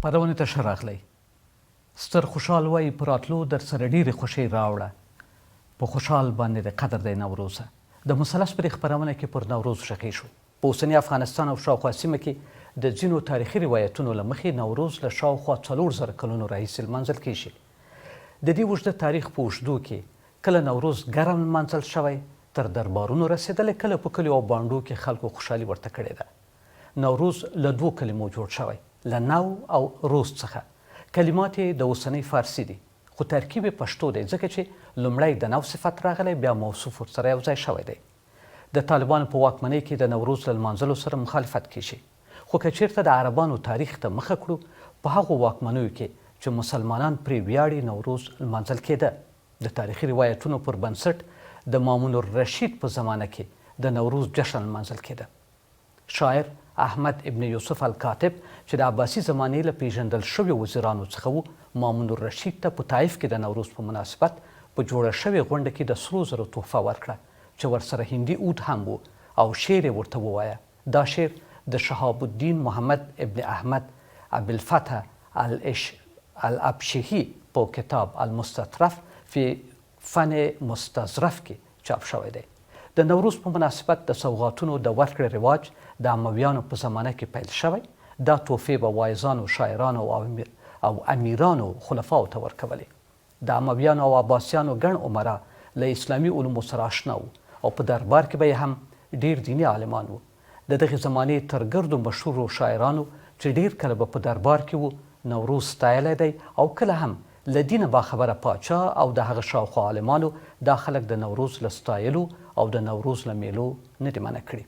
خپرونې ته ښه راغلی. ستر خوشحال وايي په راتلو درسره ډېرې خوښۍ راوړه په خوشحال باندې د قدر دی نوروزه. د مثلث په دې خپرونه کې پر نوروز غږېږو. په اوسني افغانستان او شاوخوا سیمه کې د ځینو تاریخي روایتونو له مخې نوروز له شاوخوا 4000 کلونو راهیسې لمانځل کېږي. د دې اوږده تاریخ په اوږدو کې کله نوروز ګرم لمانځل شوی، تر دربارونو رسېدلی، کله په کلیو او بانډو کې خلکو خوشحالي ورته کړې ده. نوروز له دوو کلمو جوړ شوی، له نو او روز څخه. کلمات یې د اوسنۍ فارسي دي، خو ترکیب یې پښتو دی، ځکه چې لومړی د نو صفت راغلی، بیا موصوف ورسره یو ځای شوی دی. د طالبانو په واکمنۍ کې د نوروز له لمانځلو سره مخالفت کېږي. خو که چېرته د عربانو تاریخ ته مخه کړو، په هغو واکمنیو کې چې مسلمانان پرې ویاړي نوروز لمانځل کېده. د تاریخي روایتونو پر بنسټ د مامون الرشید په زمانه کې د نوروز جشن لمانځل کېده. شاعر احمد ابن یوسف الکاتب چې د عباسي زمانې له پېژندل شویو وزیرانو څخه و، مامون الرشید ته په طایف کې د نوروز په مناسبت په جوړه شوې غونډه کې د سرو زرو تحفه ورکړه چې ورسره هندي عود هم و او شعر یې ورته ووایه. دا شعر د شهاب الدین محمد ابن احمد ابی الفتح الابشهي په کتاب المستطرف فی فن مستظرف کې چاپ شوی دی. د نوروز په مناسبت د سوغاتونو د ورکړې رواج د امویانو په زمانه کې پیل شوی، دا تحفې به واعظانو، شاعرانو او امیرانو خلفاوو ته ورکولې. د امویانو او عباسیانو ګڼ امرا له اسلامي علومو سره آشنا وو او په دربار کې به یې هم ډېر دیني عالمان وو. د دغې زمانې تر ګردو مشهورو شاعرانو چې ډېر کله به په دربار کې وو، نوروز ستایلی دی او کله هم له دینه باخبره پاچا او د هغه شاوخوا عالمانو دا خلک د نوروز له ستایلو او د نوروز له مېلو نه دي منع کړي.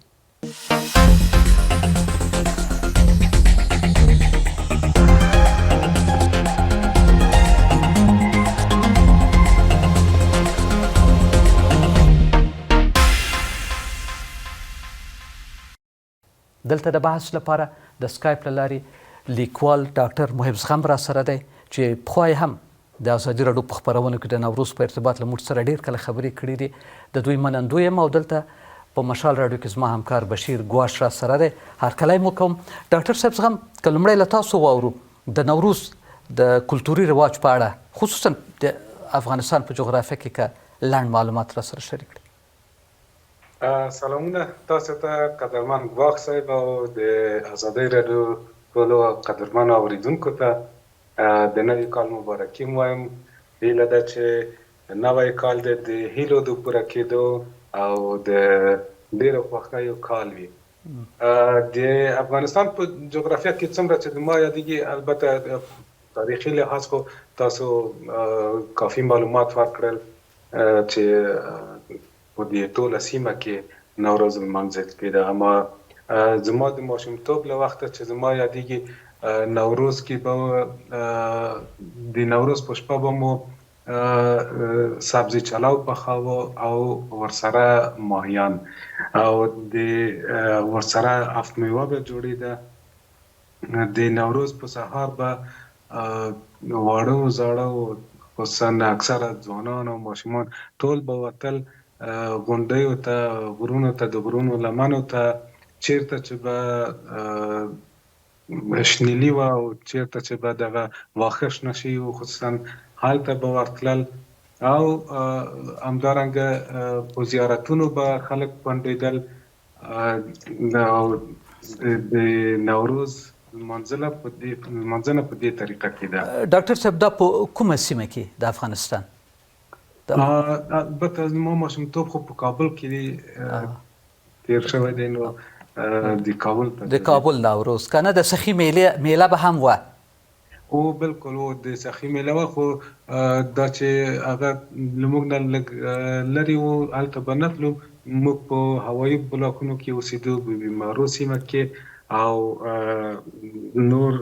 دلته د بحث لپاره د سکایپ له لارې لیکوال ډاکټر محب زغم را سره دی چې پخوا یې هم د ازادي راډیو په خپرونو کې د نوروز په ارتباط له موږ سره ډېر کله خبرې کړې دي. د دوی منندوی یم او دلته په مشال راډیو کې زما همکار بشیر ګواش را سره دی، هرکلی مو کوم. ډاکټر صاحب زغم، که لومړی له تاسو واورو د نوروز د کلتوري رواج په اړه، خصوصا د افغانستان په جغرافیه کې که لنډ معلومات را سره شریک کړئ. سلامونه تاسو ته قدرمن ګواښ صاحب او د ازادۍ راډیو ټولو قدرمنو اوریدونکو ته د نوي کال مبارکي هم وایم. هیله ده چې نوی کال د د هیلو د پوره کېدو او د ډېرو خوښیو کال وي. د افغانستان په جغرافیه کې څومره چې ما یادېږي، البته تاریخي لحاظ خو تاسو کافي معلومات ورکړل چې په دې ټوله سیمه کې نوروز لمانځل کېده، اما زما د ماشومتوب له وخته چې زما یادېږي نوروز کې به د نوروز په شپه به مو سبزی چلو پخاوه او ورسره ماهیان او د ورسره افت میوه به جوړېده. د نوروز په سهار به واړه او زاړه او خصوصا اکثره ځوانان او ماشومان ټول به وتل غونډیو ته، غرونو ته، د غرونو لمنو ته، چیرته چې به شنیلي وه او چیرته چې به دغه واښه شنه شوي وو، خصوصا هلته به ورتلل او همدارنګه په زیارتونو به خلک پنډېدل او د نوروز لمانځنه په دې لمانځنه په دې طریقه کېده. ډاکټر صاحب دا په کومه سیمه کې د افغانستان؟ البته زما ماشومتوب خو په کابل کې تیر شوی دی، نو د کابل د کابل نوروز کنه د سخي میله میله به هم وه. هو بلکل هو د سخي میله وه، خو دا چې هغه له موږ نه لږ لرې وو هلته به نه تلو، موږ په هوایي بلاکونو کې اوسېدو، بي بي مارو سیمه کې او نور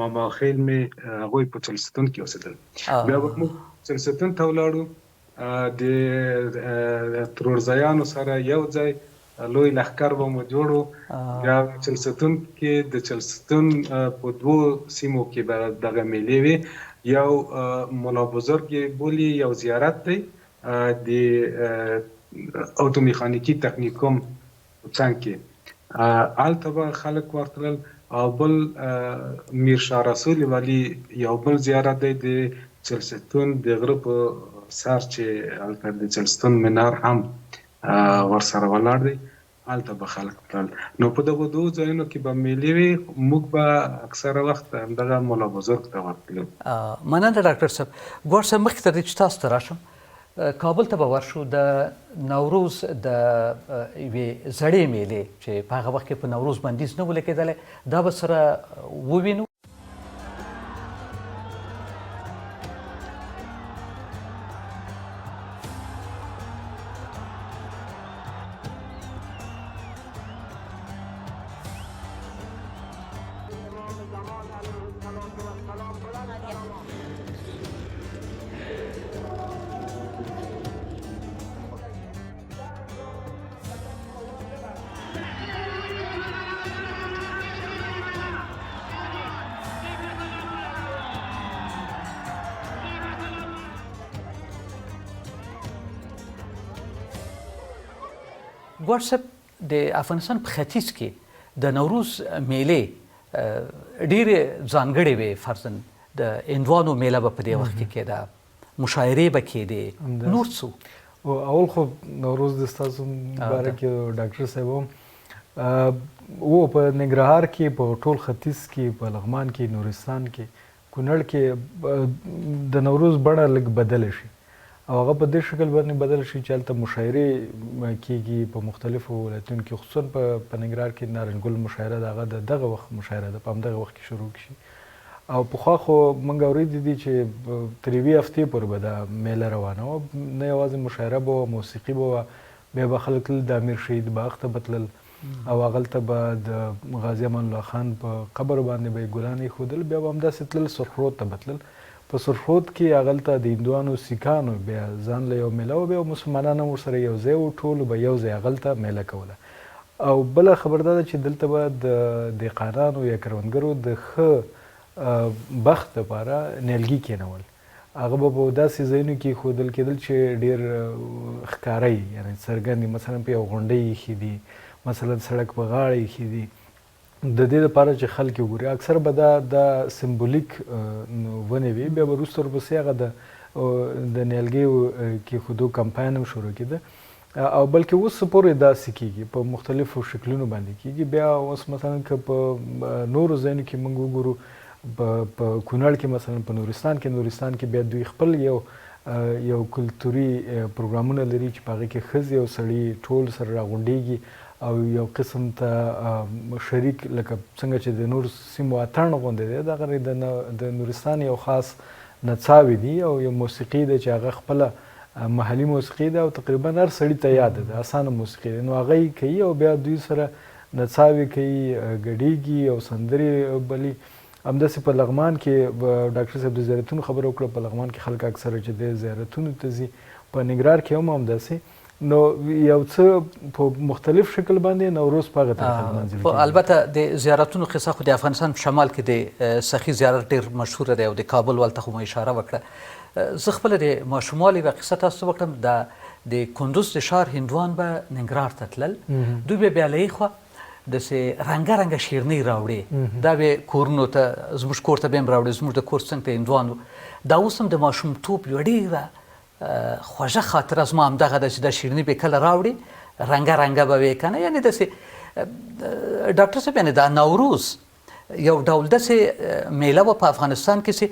ماما خیل مې هغوی په چلستون کې اوسېدل، بیا به موږ چلستون ته ولاړو د ترورزیانو سره یو ځای لوی لښکر به مو جوړ و، بیا چلستون کې د چلستون په دوو سیمو کې به دغه میلې وې، یو ملا بزرګ یې بولي، یو زیارت دی د اوتومیخانیکي تخنیکوم په څنګ کې، هلته به خلک ورتلل او بل میر شاه رسول ولي یو بل زیارت دی د چلستون د غره په سر چې هلته د چلستون منار هم ورسره ولاړ دی، هلته به خلک تلل. نو په دغو دوو ځایونو کې به میلې وې، موږ به اکثره وخت همدغه ملا بزرګ ته ورتلو. مننه ډاکټر صاحب. ګواښ صاحب، مخکې تر دې چې تاسو ته راشم، کابل ته به ورشو، د نوروز د یوې زړې میلې چې په هغه وخت کې په نوروز بندیز نه و لګېدلی، دا به سره ووینو. ګواښ صاحب، د افغانستان په ختیځ کې د نوروز میلې ډېرې ځانګړې وې. فرضاً د هندوانو میله به په دې وخت کې کېده، مشاعرې به کېدې، نور څه؟ اول خو نوروز د ستاسو مبارک ډاکټر صاحب. و په ننګرهار کې، په ټول ختیځ کې، په لغمان کې، نورستان کې، کونړ کې د نوروز بڼه لږ بدله شي، او هغه په دې شکل باندې بدل شي چې هلته مشاعرې کېږي په مختلفو ولایتونو کې، خصوصا په ننګرهار کې نارنج ګل مشاعره ده، هغه د دغه وخت مشاعره ده، په همدغه وخت کې شروع شي. او پخوا خو موږ اورېدي دي چې تر یوې هفتې پورې به دا میله روانه وه، نه یوازې مشاعره به وه، موسیقي به وه، بیا به خلک تلل د امیر شهید باغ ته به تلل، او هغلته به د غازي امان الله خان په قبر باندې به یې ګلان ایښودل، بیا به همداسې تلل سرخ رود ته به تلل. په سرخ رود کې هغلته د هندوانو سیکانو بیا ځان له یو میله وه، بیا مسلمانان هم ورسره یو ځای وو، ټولو به یو ځای هغلته میله کوله. او بله خبر دا ده چې دلته به د دهقانانو یا کروندګرو د ښه بخت لپاره نیالګي کېنول، هغه به په داسې ځایونو کې ښودل کېدل چې ډېر ښکاره وي، یعنې څرګند وي، مثلا په یو غونډۍ ایښي دي، مثلا سړک په غاړه ایښي دي، د دې لپاره چې خلک یې وګوري. اکثر به دا سمبولیک ونې وي، بیا به وروسته ورپسې هغه د نیالګیو کېښودو کمپاین هم شروع کېده، او بلکې اوس پورې داسې کېږي، په مختلفو شکلونو باندې کېږي. بیا اوس مثلا که په نورو ځایونو کې موږ وګورو، په کونړ کې مثلا، په نورستان کې، نورستان کې بیا دوی خپل یو کلتوري پروګرامونه لري چې په هغې کې ښځې او سړي ټول سره راغونډېږي او یو قسم ته شریک، لکه څنګه چې د نور سیمو اتڼ غوندې دی، دغه د نورستان یو خاص نڅاوې دي او یو موسیقي ده چې هغه خپله محلي موسیقي ده او تقریبا هر سړي ته یاده ده، اسانه موسیقي ده، نو هغه یې کوي او بیا دوی سره نڅاوې کوي، ګډېږي او سندرې بلي. همداسې په لغمان کې ډاکټر صاحب د زیارتونو خبره وکړه، په لغمان کې خلک اکثره چې د زیارتونو ته ځي، په ننګرهار کې هم همداسې. نو یو څه په مختلف شکل باندې نوروز په هغه طریقه لمانځل کېږي. البته د زیارتونو قصه خو د افغانستان په شمال کې د سخي زیارت ډېر مشهور دی او د کابل ولته خو مو اشاره وکړه. زه خپله د ماشوموالي یوه قصه تاسو ته وکړم. د کندوز د ښار هندوان به ننګرهار ته تلل، دوی به بیا له یې داسې رنګه رنګه شیرنۍ راوړې، دا به کورونو ته، زموږ کور ته به هم راوړې، زموږ د کور څنګ ته هندوان وو. دا اوس هم د ماشومتوب یوه ډېره خوږه خاطره زما همدغه ده چې دا شیرني به کله راوړي، رنګه رنګه به وې که نه، یعنې داسې. ډاکټر صاحب، یعنې دا نوروز یو ډول داسې میله وه په افغانستان کې چې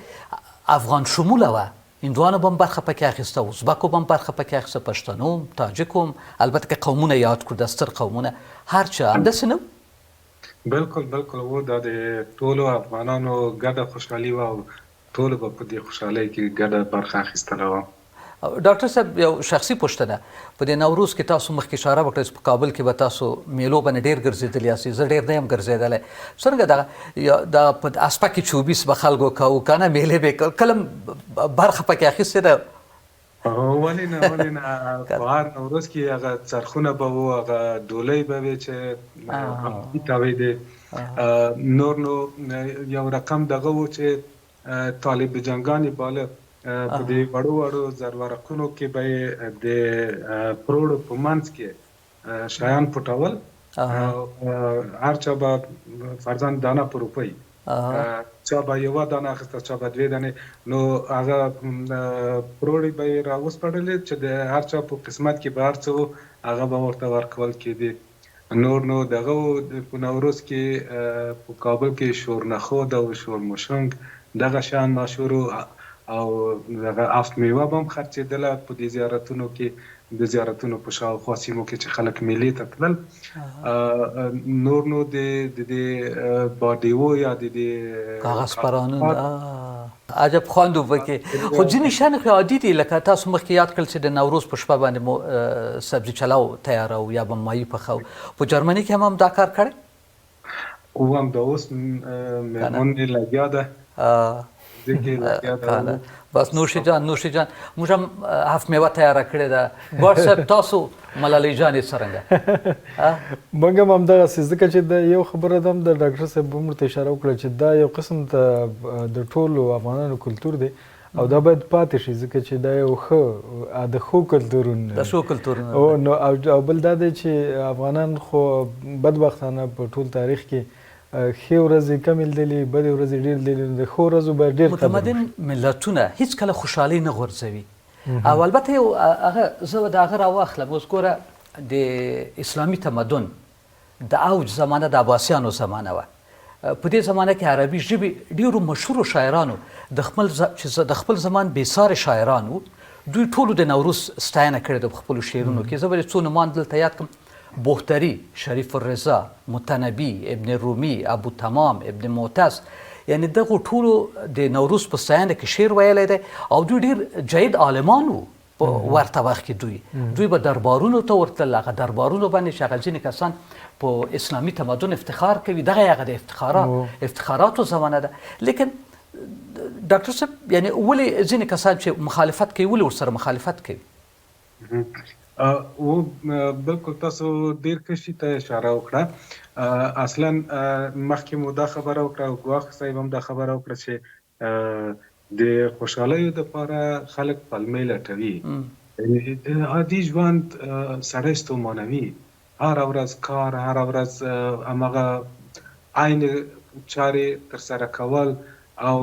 افغان شموله وه، هندوانو به هم برخه پکې اخیسته، ازبکو به هم برخه پکې اخیسته، پښتنو هم، تاجکو هم، البته که قومونه یاد کړو، دا ستر قومونه، هر چا همداسې نه وو؟ بالکل بالکل وو، دا د ټولو افغانانو ګډه خوشحالي وه او ټولو به په دې خوشحالۍ کې ګډه برخه اخیستله وه. ډاکټر صاحب، یو شخصي پوښتنه، په دې نوروز کې تاسو مخکې اشاره وکړه چې په کابل کې به تاسو میلو باندې ډېر ګرځېدلي یاست، زه ډېر نه یم ګرځېدلی، څنګه دا په اسپکې چوبیس به خلکو کوو که نه، میلې به کله برخه پکې اخیستې ده؟ ولې نه، ولې نه، په هر نوروز کې هغه څرخونه به وو، هغه ډولۍ به وې چې تاوېدې، نور نو یو رقم دغه وو چې طالب جنګان یې باله، په دې وړو وړو زرورقونو کې به یې د پروړو په منځ کې شیان پټول هر چا به فرضاً دانه په روپۍ، چا به یوه دانه اخیسته، چا به دوې دانې، نو هغه پروړې به یې را وسپړلې چې د هر چا په قسمت کې به هر څه وو هغه به ورته ورکول کېدې. نور نو دغه وو په نوروز کې په کابل کې شورنخود او شورمشونګ دغه شیان مشهور وو او دغه هفت میوه به هم خرڅېدله په دې زیارتونو کې، د زیارتونو په شاوخوا سیمو کې چې خلک میلې ته تلل. نور نو د دې باډیو یا د دې کاغذ پرانونه عجب خوند و پکې. خو ځینې شیان خو عادي دي، لکه تاسو مخکې یاد کړل چې د نوروز په شپه باندې مو سبزي چلاو تیارو یا به مایي پخو. په جرمني کې هم دا کار کړی؟ او هم دا اوس مېرمن مې لګیا ده. بس نوشي جان، نوشي جان، موږ هم هفت میوه تیاره کړې ده. ګوړ صاحب تاسو ملالۍ جانې څرنګه؟ موږ هم همدغسې، ځکه چې د یو خبره ده هم د ډاکټر صاحب هم ورته اشاره وکړه چې دا یو قسم ته د ټولو افغانانو کلتور دی او دا باید پاتې شي، ځکه چې دا یو ښه د ښو کلتورونو د ښو کلتورونو نو او بل دا دی چې افغانان خو بدبختانه په ټول تاریخ کې ښې ورځې کمې لیدلې، بدې ورځې ډېر لیدلې، نو د ښو ورځو باید ډېر قدر متمدن ملتونه هیڅکله خوشحالي نه غورځوي. او البته یو هغه زه به د هغه راواخلم. اوس ګوره د اسلامي تمدن د اوج زمانه د عباسیانو زمانه وه. په دې زمانه کې عربي ژبې ډېرو مشهورو شاعرانو د خپل چې د خپل زمان بې ساري شاعران وو، دوی ټولو د نوروز ستاینه کړې ده په خپلو شعرونو کې. زه به څو نومان دلته یاد کړم: بوختری، شریف الرضا، متنبی، ابن رومي، ابو تمام، ابن معتز. یعنی دغو ټولو د نوروز په ستاینه کې شعر ویلی دی او دوی ډېر جید عالمان وو. په ورته وخت کې دوی به دربارونو ته ورتلل، هغه دربارونو باندې چې هغه ځینې کسان په اسلامي تمدن افتخار کوي، دغه هغه د افتخاراتو زمانه ده. لیکن ډاکټر صاحب یعنی ولې ځینې کسان چې مخالفت کوي ولې ورسره مخالفت کوي؟ او بالکل تاسو ډیر ښه شي ته اشاره وکړه. اصلا مخکې مو دا خبره وکړه او ګواښ صاحب هم دا خبره وکړه چې د خوشحالیو دپاره خلک پلمې لټوي. د عادي ژوند سړی ستومانوي، هره ورځ کار، هره ورځ هماغه عین چارې ترسره کول او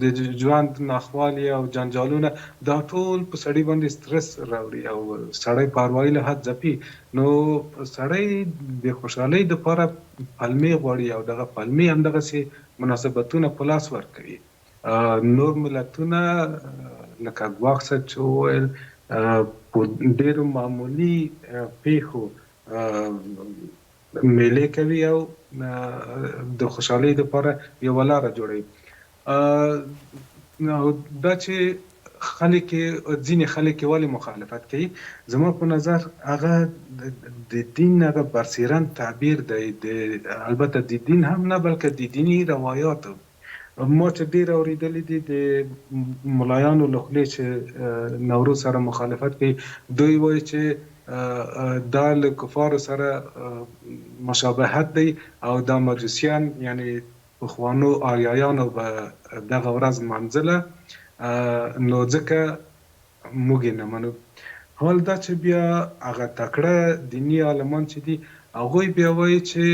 د ژوند ناخوالې او جنجالونه، دا ټول په سړي باندې سترس راوړي او سړی په اروایي لحاظ ځپي. نو سړی د خوشحالۍ دپاره پلمې غواړي او دغه پلمې همدغسې مناسبتونه په لاس ورکوي. نور ملتونه لکه ګواښ صاحب چې وویل په ډېرو معمولي پیښو میلې کوي او د خوشحالۍ لپاره یوه لاره جوړوي. او دا چې خلک ځینې خلک یې ولې مخالفت کوي، زما په نظر هغه د دین هغه برسېرن تعبیر دی، د البته د دین هم نه بلکې د دیني روایاتو. ما چې ډېر اورېدلي دي د ملایانو له خولې چې نوروز سره مخالفت کوي، دوی وایي چې دا له کفارو سره مشابهت دی او دا مجوسیان یعنی پخوانو آریایانو به دغه ورځ لمانځله، نو ځکه موږ یې نه منو. حال دا چې بیا هغه تکړه دیني عالمان چې دي هغوی بیا وایي چې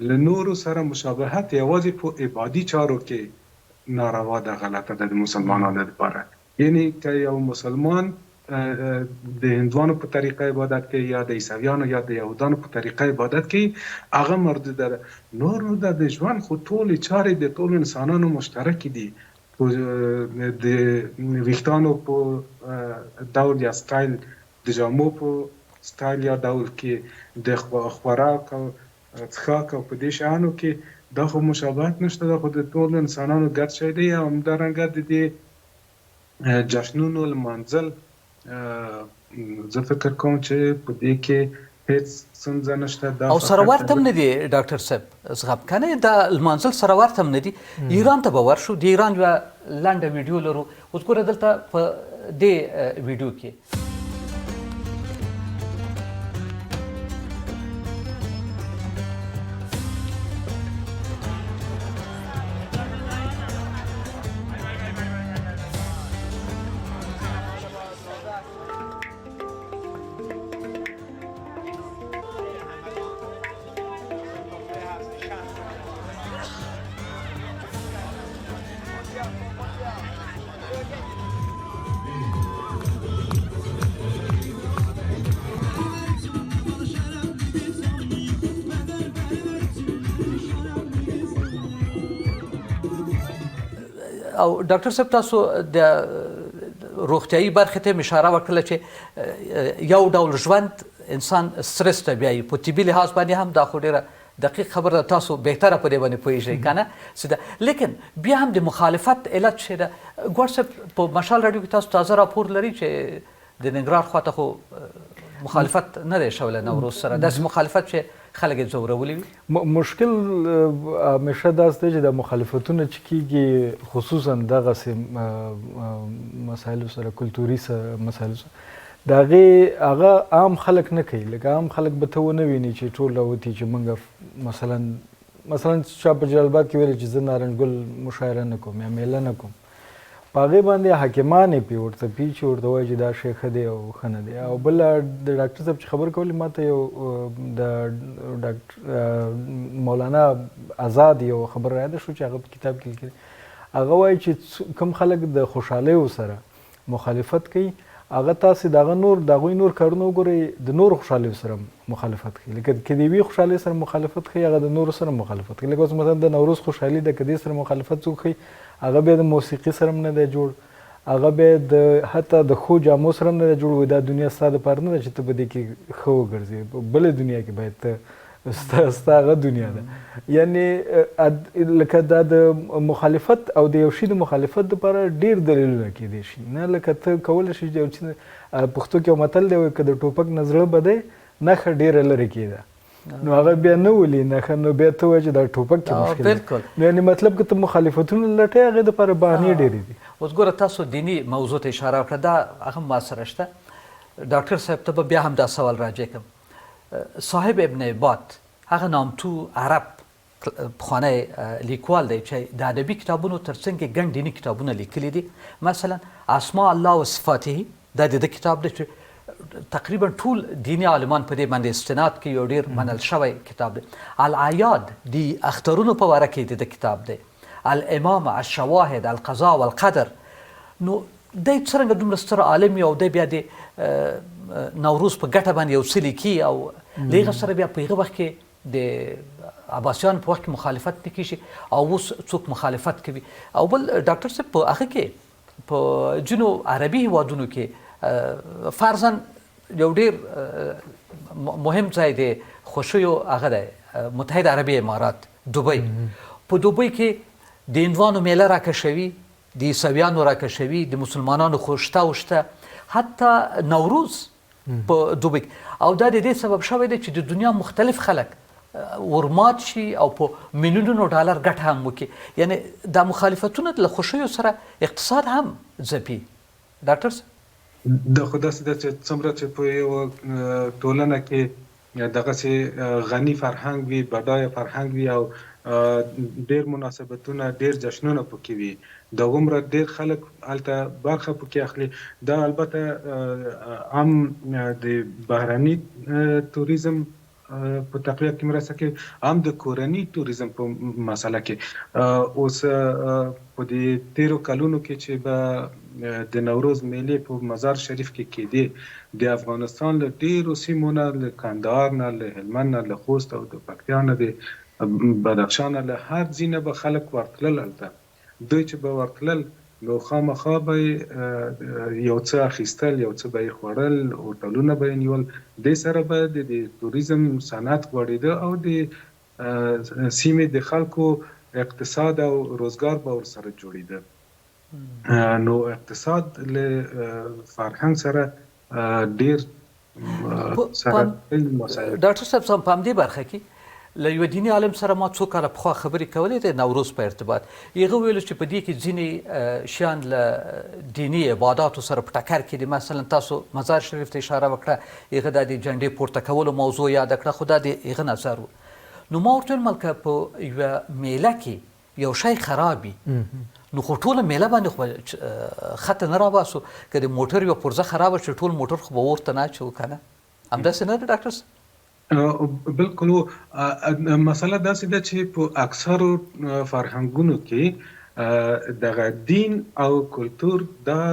له نورو سره مشابهت یوازې په عبادي چارو کې ناروا ده، غلطه ده د مسلمانانو لپاره. یعنی که یو مسلمان د هندوانو په طریقه عبادت کوي یا د عیسویانو یا د یهودانو په طریقه عبادت کوي، هغه مردوده ده. نور نو دا د ژوند خو ټولې چارې د ټولو انسانانو مشترکې دي، د ویښتانو په ډول یا سټایل، د جامو په سټایل یا ډول کې، د خوراک او څښاک او په دې شیانو کې دا خو مشابهت نشته، دا خو د ټولو انسانانو ګډ شی دی. او همدارنګه د دې جشنونو لمانځل زه فکر کوم چې په دې کې هیڅ ستونزه نشته. دا او سره ورته هم نه دي ډاکټر صاحب زغم، که نه دا لمانځل سره ورته هم نه دي. ایران ته به ورشو، د ایران یوه لنډه ویډیو لرو. اوس ګوره دلته په دې ویډیو کې او ډاکټر صاحب، تاسو د روغتیایي برخې ته اشاره وکړه چې یو ډول ژوند انسان سترس ته بیایي، په طبي لحاظ باندې هم دا خو ډېره دقیق خبره ده، تاسو بهتره په دې باندې پوهېږئ که نه؟ لیکن بیا هم د مخالفت علت څه ده؟ ګوړ صاحب، په مشال راډیو کې تاسو تازه راپور لرئ چې د ننګرهار خواته خو مخالفت نه دی شوی له نوروز سره، داسې مخالفت چې خلک یې ځورولي وي؟ مشکل همیشه داسې دی چې دا مخالفتونه چې کېږي، خصوصا دغسې مسایلو سره، کلتوري مسایلو سره، د هغې هغه عام خلک نه کوي. لکه عام خلک به ته ونه ویني چې ټول راوتي چې موږ مثلا چا په جلال آباد کې ویل چې زه نارنج ګل مشاعره نه کوم یا میله نه کوم، په هغې باندې حاکمان یې پې ورته پي چې ورته وایي چې دا شی ښه دی او ښه نه دی. او بل د ډاکټر صاحب چې خبر کولې، ما ته یو د ډاکټر مولانا آزاد یو خبر را یاده شو چې هغه په کتاب کې لیکلي، هغه وایي چې کوم خلک د خوشحالیو سره مخالفت کوي، هغه تاسې د هغه نور، د هغوی نور کارونه وګورئ، د نورو خوشحالیو سره مخالفت کوي. لکه که د یوې خوشحالۍ سره مخالفت کوي، هغه د نورو سره مخالفت کوي. لکه اوس مثلا د نوروز خوشحالي ده، که دې سره مخالفت څوک کوي، هغه بیا د موسیقي سره هم نه دی جوړ، هغه بیا د حتی د ښو جامو سره هم نه دی جوړ. وایي دا دنیا ستا دپاره نه ده چې ته په دې کې ښه وګرځې، په بله دنیا کې باید ته ستا هغه دنیا ده. یعنی لکه دا د مخالفت او د یو شي د مخالفت دپاره ډېر دلیلونه کېدای شي، نه لکه ته کولی شې چې یو څه، پښتو کې یو متل دی، وایي که د ټوپک نه زړه بدی نښه ډېره لرې کېده، نو هغه بیا نه ولي نښه، نو بیا ته وایې چې دا ټوپک کې مشکل دی. نو یعنی مطلب که ته مخالفتونه لټې، هغې دپاره بهانې ډېرې دي. اوس ګوره، تاسو دیني موضوع ته اشاره وکړه، دا هغه ما سره شته. ډاکټر صاحب ته به بیا هم دا سوال راجع کړم. صاحب ابن عباد هغه نامتو عرب پخوانی لیکوال دی چې د ادبي کتابونو ترڅنګ یې ګڼ دیني کتابونه لیکلي دي. مثلا اسماء الله و صفاته، دا د ده کتاب دی چې تقریبا ټول دیني عالمان په دې باندې استناد کوي، یو ډېر منل شوی کتاب دی. العیاد د اخترونو په باره کې د ده کتاب دی. الامامه، الشواهد، القضاء والقدر. نو دی څرنګه دومره ستر عالم یو، دی بیا د نوروز په ګټه باندې یو څه لیکي، او له هغه سره بیا په هغه وخت کې د عباسیانو په وخت کې مخالفت نه کېږي، او اوس څوک مخالفت کوي؟ او بل ډاکټر صاحب، په هغه کې په ځینو عربي هیوادونو کې فرضاً یو ډېر مهم ځای دی خوښیو هغه دی متحد عربي امارات، دوبۍ. په دوبۍ کې د هندوانو میله راکشوي، د عیسویانو راکشوي، د مسلمانانو خو شته او شته، حتی نوروز په دوبۍ کې. او دا د دې سبب شوی دی چې د دنیا مختلف خلک ورمات شي او په میلیونونو ډالر ګټه هم وکړي. یعنی دا مخالفتونه له خوښیو سره اقتصاد هم ځپي. ډاکټر صاحب؟ دا خو داسې ده چې څومره چې په یوه ټولنه کې دغسې غني فرهنګ وي، بډایه فرهنګ وي او ډېر مناسبتونه، ډېر جشنونه پکې وي، دغومره ډېر خلک هلته برخه پکې اخلي. دا البته هم د بهرني توریزم په تقویت کې مرسته کوي، هم د کورني توریزم په مسله کې. اوس په دې تیرو کلونو کې چې به د نوروز میلې په مزار شریف کې کېدې، د افغانستان له ډېرو سیمو نه، له کندهار نه، له هلمند نه، له خوست او د پکتیا نه، د بدخشان نه، له هر ځای نه به خلک ورتلل هلته. دوی چې به ورتلل نو خامخا به یې یو څه اخیستل، یو څه به یې خوړل، هوټلونه به یې نیول. دې سره به د دې توریزم صنعت غوړېده او د سیمې د خلکو اقتصاد او روزګار به ورسره جوړېده. نو اقتصاد له فرهنګ سره ډېر سره مسایل. ډاکټر صاحب، په همدې برخه کې له یوه دیني عالم سره ما څو کاله پخوا خبرې کولې د نوروز په ارتباط. هغه ویل چې په دې کې ځینې شیان له دیني عباداتو سره په ټکر کې دي. مثلا تاسو مزار شریف ته اشاره وکړه، هغه د دې جنډې پورته کولو موضوع یاده کړه، خو دا د هغه نظر و. نو ما ورته وویل ملکه په یوه میله کې یو شی خراب وي، نو خو ټوله میله باندې خو خطه نه راباسو. که د موټر یوه پرزه خرابه شي، ټول موټر خو به اور ته نه اچوو که نه؟ همداسې نه ده ډاکټر صاحب؟ بالکل. مسله داسې ده چې په اکثرو فرهنګونو کې دغه دین او کلتور دا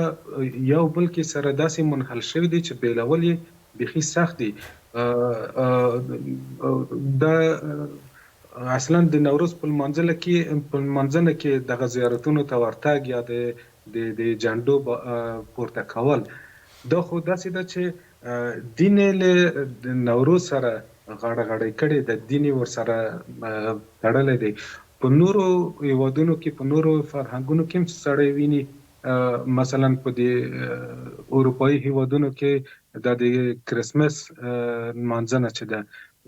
یو بل کې سره داسې منحل شوي دي چې بېلول یې بیخي سخت دي. دا اصلا د نوروز په لمانځنه کې دغه زیارتونو ته ورتګ یا د د جنډو پورته کول، دا خو داسې ده چې دین یې له نوروز سره غاړه غړۍ کړې ده، دین یې ورسره تړلی دی. په نورو هیوادونو کې، په نورو فرهنګونو کې هم چې سړی ویني، مثلا په دې اروپایي هیوادونو کې دا د کریسمس نمانځنه چې ده،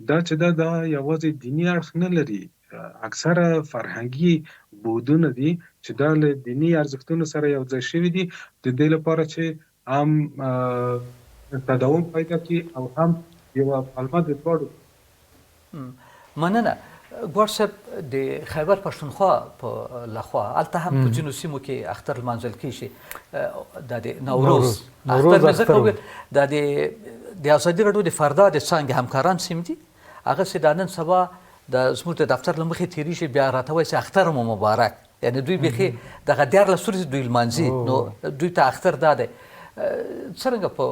دا چې ده دا یوازې دیني اړخ نه لري، اکثره فرهنګي بودونه دي چې دا له دیني ارزښتونو سره یو ځای شوي دي، د دې لپاره چې هم تداوم پیدا کړي او هم یوه پلمه د دواړو. مننه ګواښ صاحب. د خیبر پښتونخوا په لخوا هلته هم په ځینو سیمو کې اختر لمانځل کیږي، دا د نوروز اختر مې ځکه وویل، دا د ازادي راډیو د فردا د څانګې همکاران سیم دي، هغه چې دا نن سبا د زموږ د دفتر له مخې تېرېږي بیا راته وایي چې اختر مو مبارک، یعنې دوی بیخي دغه 13 ورځې دوی لمانځي، نو دوی ته اختر دا دی. څرنګه په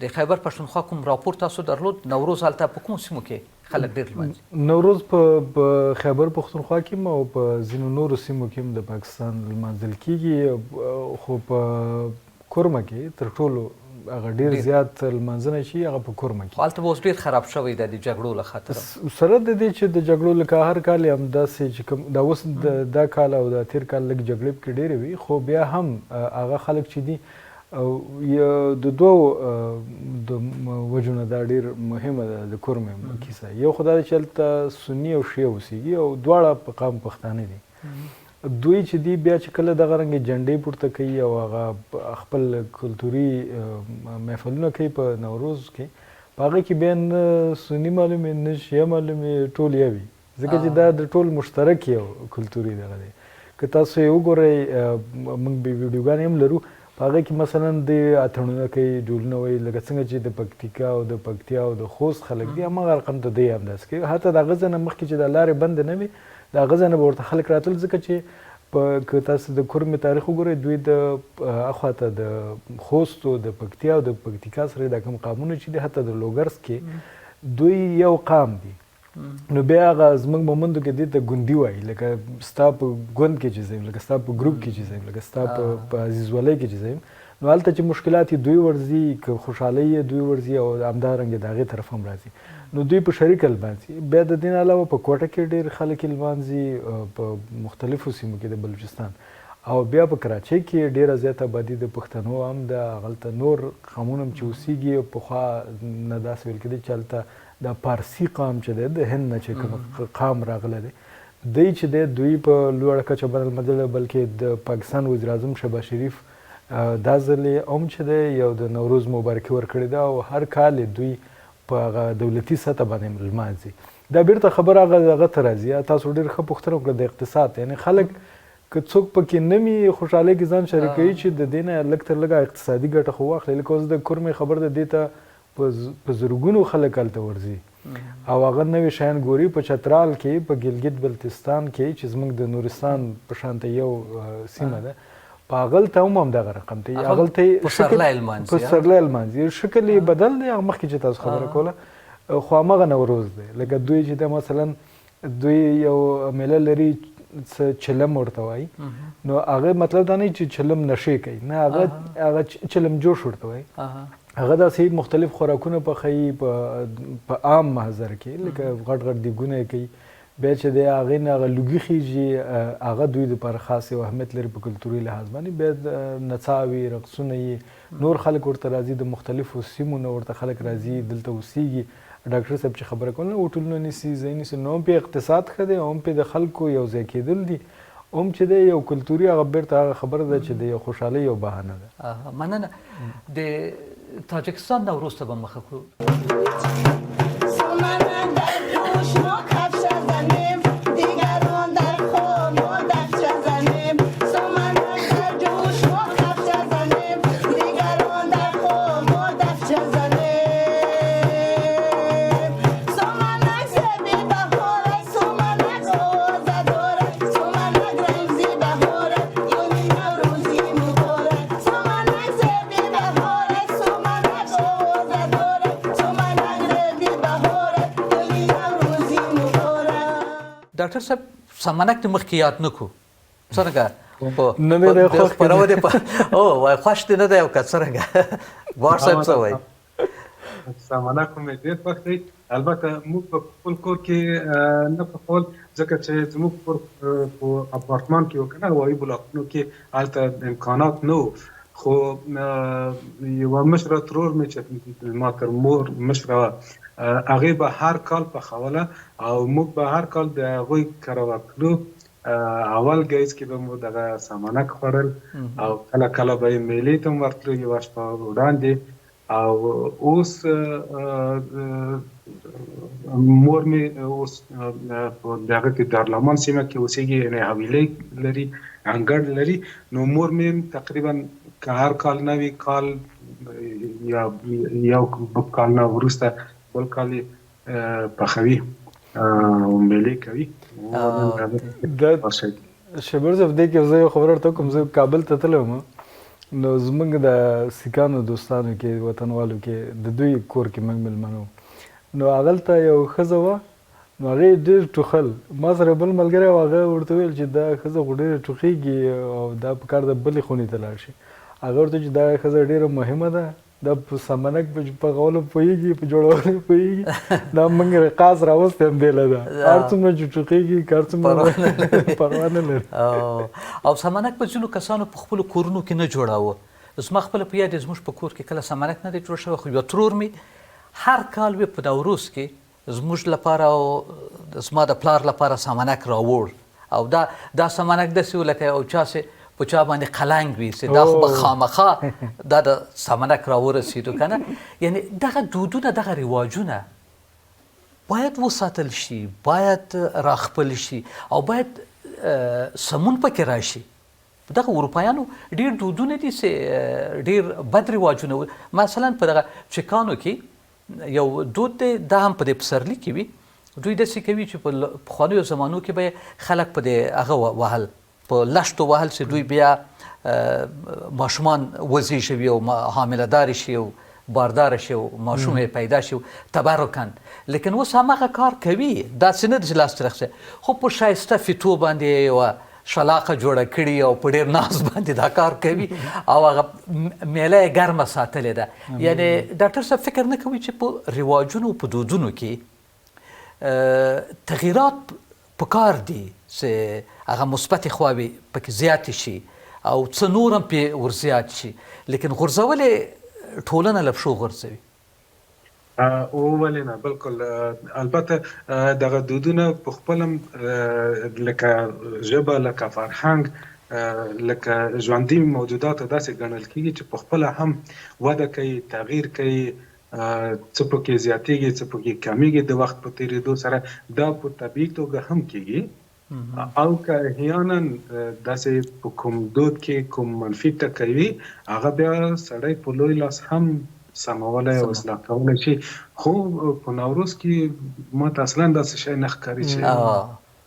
د خیبر پښتونخوا کوم راپور تاسو درلود، نوروز هلته په کومو سیمو کې خلک ډېر لمانځي؟ نوروز په خیبر پښتونخوا کې او په ځینو نورو سیمو کې هم د پاکستان لمانځل کېږي، خو په کورمه کې تر ټولو هغه ډېر زیات لمانځنه شي هغه په کورمه کې. هلته به اوس ډېر خراب شوی دی د جګړو له خاطره. سره د دې چې د جګړو لکه هر کال یې همداسې چې کوم دا اوس دا کال او دا تېر کال لږ جګړې پکې ډېرې وي، خو بیا هم هغه خلک چې دي د دوو د وجو نه دا ډېر مهمه ده د کورمې کیسه. یو خو دا ده چې هلته سني او شیعه اوسېږي او دواړه په قام پښتانه دي. دوی چې دی بیا چې کله دغه رنګ جنډې پورته کوي او هغه خپل کلتوري محفلونه کوي په نوروز کې، په هغه کې بیا نه سني معلومې نه شیعه معلومې، ټول یو وي، ځکه چې دا د ټول مشترک یو کلتوري دغه دی. که تاسو یې وګورئ، موږ به ویډیوګانې هم لرو، په هغه کې مثلا دوی اتڼونه کوي، ډولونه وایي، لکه څنګه چې د پکتیکا او د پکتیا او د خوست خلک دي هماغه رقم ته دوی همداسې کوي. حتی د هغه ځای نه مخکې چې دا لارې بندې نه وي، د هغه ځای نه به ورته خلک راتلل، ځکه چې که تاسو د کورمې تاریخ وګورئ، دوی د اخوا ته د خوست او د پکتیا او د پکتیکا سره دا کوم قامونه چې دي، حتی د لوګرس کې دوی یو قام دي. نو بیا هغه زموږ مومندو کې دې ته ګوندي وایي، لکه ستا په ګوند کې چې زه یم، لکه ستا په ګروپ کې چې زه یم، لکه ستا په عزیزولۍ کې چې زه یم، نو هلته چې مشکلات یې دوی ورځي، که خوشحالۍ یې دوی ورځي او همدارنګه د هغې طرف هم راځي، نو دوی په شریکه لمانځي. بیا د دې نه علاوه په کوټه کې ډېر خلک یې لمانځي، په مختلفو سیمو کې د بلوچستان، او بیا په کراچۍ کې ډېره زیاته آبادي د پښتنو هم ده، هغلته نور قومونه هم چې اوسېږي. پخوا نه داسې ویل کېده چې هلته دا پارسي قام چې دی د هند نه چې کوم قام راغلی دی، دی چې دی دوی په لوړه کچه باندې لمانځلی، بلکې د پاکستان وزیراعظم شهباز شریف دا ځل یې هم چې دی یو د نوروز مبارکي ورکړې ده او هر کال یې دوی په هغه دولتي سطح باندې لمانځي. دا بیرته خبره هغه هغه ته راځي. تاسو ډېر ښه پوښتنه وکړه د اقتصاد، یعنې خلک که څوک پکې نه وي خوشحالۍ کې ځان شریکوي چې د دې نه لږ تر لږه اقتصادي ګټه خو واخلي. لکه اوس د کورمې خبر ده، دې ته په زرګونو خلک هلته ورځي او هغه نوي شیان ګوري. په چترال کې، په ګلګت بلتستان کې چې زموږ د نورستان په شان ته یو سیمه ده، په هغلته هم همدغه رقم دی. هغلته پسرلی لمانځي، پسرلی لمانځي، شکل یې بدل دی. هغه مخکې چې تاسو خبره کوله، خو هماغه نوروز دی. لکه دوی چې ده مثلا دوی یو میله لري څه چلم ورته وایي، نو هغه مطلب دا نه چې چلم نشې کوي، نه، هغه هغه چلم جوش ورته وایي. هغه داسې مختلف خوراکونه پخوي په عام محضر کې، لکه غټ غټ دیګونه یې کوي. بیا چې دی هغې نه هغه لوګي خیژي، هغه دوی دپاره خاص یو اهمیت لري په کلتوري لحاظ باندې. بیا نڅا وي، رقصونه یې، نور خلک ورته راځي، د مختلفو سیمو نه ورته خلک راځي، دلته اوسېږي. ډاکټر صاحب چې خبره کوله، هوټلونه نیسي، ځای نیسي، نو هم پې اقتصاد ښه دی، هم پې د خلکو یو ځای کېدل دي، هم چې دی یو کلتوري هغه بیرته هغه خبره ده چې د یو خوشحالۍ یو بهانه ده. مننه. د تاجکستان نوروز ته به مخه کړو. ډاکټر صاحب سمنک دې مخکې یاد نه کړو څرنګه په نه مې دی خوښ خپرونې په او وای خوښ دې نه دی او که څرنګه؟ ګواښ صاحب څه وایي؟ سمنک خو مې ډېر خوښ دی. البته موږ به په خپل کور کې نه پخول، ځکه چې زموږ کور په اپارتمان کې و کنه، هوایي بلاکونو کې، هلته امکانات نه وو. خو یوه مشره ترور مې چې زما تر مور مشره وه، هغې به هر کال پخوله او موږ به هر کال د هغوی کره ورتلو. اول ګیز کې به مو دغه سمنک خوړل او کله کله به یې میلې ته هم ورتلو یوه شپه وړاندې. او اوس مور مې اوس په دغه کې دارلامان سیمه کې اوسېږي، یعنې حویلۍ لري، انګړ لري. نو مور مې تقریبا که هر کال نه وي، کال یا یو کال نه وروسته بل کال یې پخوي او میلې کوي. د شبر صاحب، دې کې زه یو خبره ورته وکړم. زه کابل ته تللی وم، نو زمونږ د سیکانو دوستانو کې، وطنوالو کې، د دوی کور کې موږ مېلمانه وو. نو هغلته یو ښځه وه، نو هغې ډېر ټوخل. ما سره بل ملګری و، هغه ورته ویل چې دا ښځه خو ډېره ټوخېږي او دا په کار ده بلې خونې ته لاړ شي. هغه ورته چې دا ښځه ډېره مهمه ده، دا په سمنک په پخولو پوهېږي، په جوړولو پوهېږي، دا موږ رقاص راوستی هم دی له ده، هر څومره چې ټوخېږي که هر څومره پروا نه لري. او سمنک به ځینو کسانو په خپلو کورونو کې نه جوړاوه. زما خپله په یاد، زموږ په کور کې کله سمنک نه دی جوړ شوی، خو یوه ترور مې هر کال وي په نوروز کې زموږ لپاره او زما د پلار لپاره سمنک راوړ. او دا سمنک داسې و لکه یو چا چې په چا باندې قلنګ وي، چې دا خو به خامخا دا د سمنک راورسېدو که نه. یعنې دغه دودونه، دغه رواجونه باید وساتل شي، باید راخپل شي او باید سمون پکې راشي. دغه اروپایانو ډېر دودونه دي چې ډېر بد رواجونه وو. مثلا په دغه چکانو کې یو دود دی، دا هم په دې پسرلي کې وي. دوی داسې کوي چې په پخوانیو زمانو کې به خلک په دې هغه وهل، په لښتو وهل، چې دوی بیا ماشومان وزیږوي او حامله دار شي او باردار شي او ماشوم یې پیدا شي تبرکا. لیکن اوس هماغه کار کوي، داسې نه دی چې لاس ترې اخیستی، خو په ښایسته فیتو باندې یوه شلاقه جوړه کړي او په ډېر ناز باندې دا کار کوي او هغه میله یې ګرمه ساتلې ده. یعنې ډاکټر صاحب فکر نه کوي چې په رواجونو، په دودونو کې تغییرات پکار دي چې هغه مثبتې خواوې پکې زیاتې شي او څه نور هم پرې ورزیات شي، لیکن غورځولې ټولنه له پښو غورځوي؟ او ولې نه، بالکل. البته دغه دودونه په خپل لکه ژبه، لکه فرهنګ، لکه ژوندي موجودات داسې ګڼل کېږي چې په خپله هم وده کوي، تغییر کوي، څه پکې زیاتېږي، څه پکې کمیږي د وخت په تېرېدو سره. دا په طبیعي توګه هم کېږي. او که احیانا داسې په کوم دود کې کوم منفي ټکی وي، هغه بیا سړی په لوی لاس هم سمولی او اصلاح کولی شي. خو په نوروز کې ما ته اصلا داسې شی نه ښکاري چې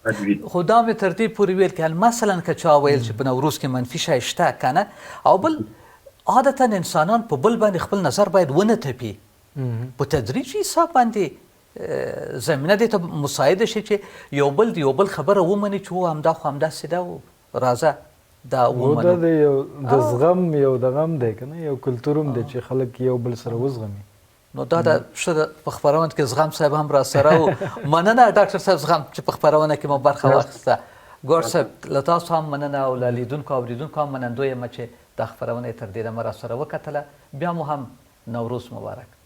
بد وي. خو دا مې تر دې پورې ویل که مثلا که چا ویل چې په نوروز کې منفي شی شته که نه، او بل عادتا انسانان په بل باندې خپل نظر باید ونه تپي، په تدریجي حساب باندې زمینه دې ته مساعده شي چې یو بل د یو بل خبره ومني چې همدا خو همداسې ده، راځه دا ومنو. دا د یو د زغم یو د غم دی که نه، یو کلتور هم دی چې خلک یو بل سره وزغمي. نو دا د ښه ده په خپرونه کې زغم صاحب هم راسره و. مننه ډاکټر صاحب زغم چې په خپرونه کې مو برخه واخیسته. ګوړ صاحب له تاسو هم مننه او له لیدونکو او اورېدونکو هم منندوی یم چې دا خپرونه یې تر دې دمه راسره وکتله. بیا مو هم نوروز مبارک.